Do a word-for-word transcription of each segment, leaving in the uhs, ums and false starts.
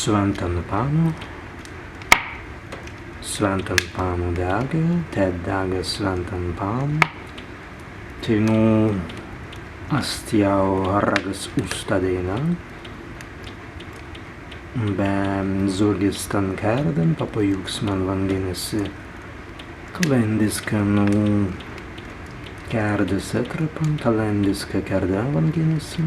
Swintan pannu, swintan pannu degga, tēt degga swintan pannu. Teinū ast jāu Raggas usta dēina. Be zūrgi stan kērdan, pa pajūksman wanginna si kalēndiska, nū kērdas etrapan, kalēndiska kērdan wanginna si.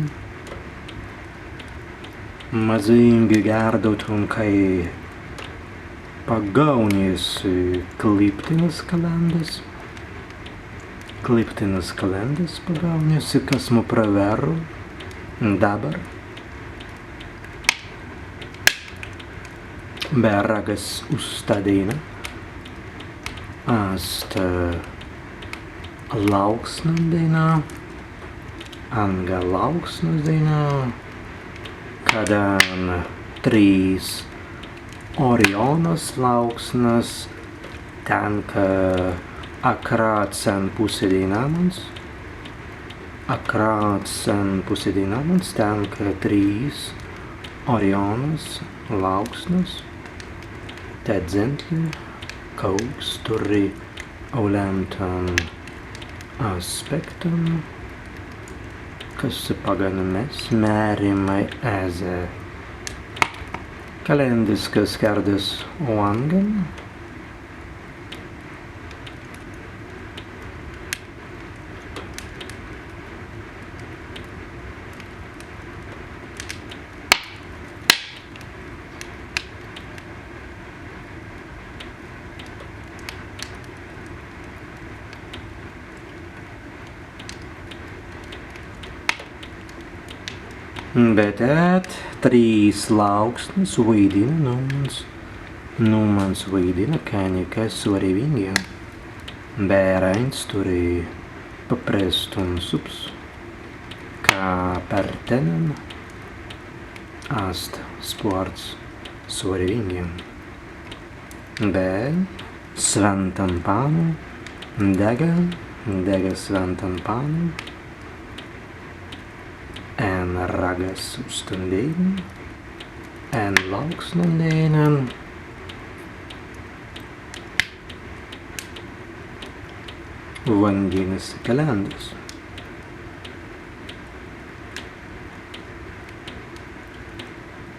Mazīngi gērdautun, kāi pagaūnja si kliptinas kalēndas. Kliptinas kalēndas pagaūnja si, kasmu prawerru dabber. Be Raggas usta dēina ast, ē, lāuksnan dēina, anga lāuksnas dēina, kaddan trīs Orionas lāuksnas tenka akrāt sen pussideinamans, akrāt sen pussideinamans tenka trīs Orionas lāuksnas. Tēt zentli, kāi aūks turri aulēntan aspektan, kas paggan mes mērimai ezze kalēndiskas kērdas wangan. Be tēt trīs lāuksnas waidinna nūmans, nūmans waidinna, ka nika swarewīngi. Be eraīns turri paprestun subs, ka per tennan ast spārts swarewīngi. Be swintan pannu degga, degga swintan pannu en Raggas ustan dēinan, en lāuksnan dēinan. Wanginna si kalēndas.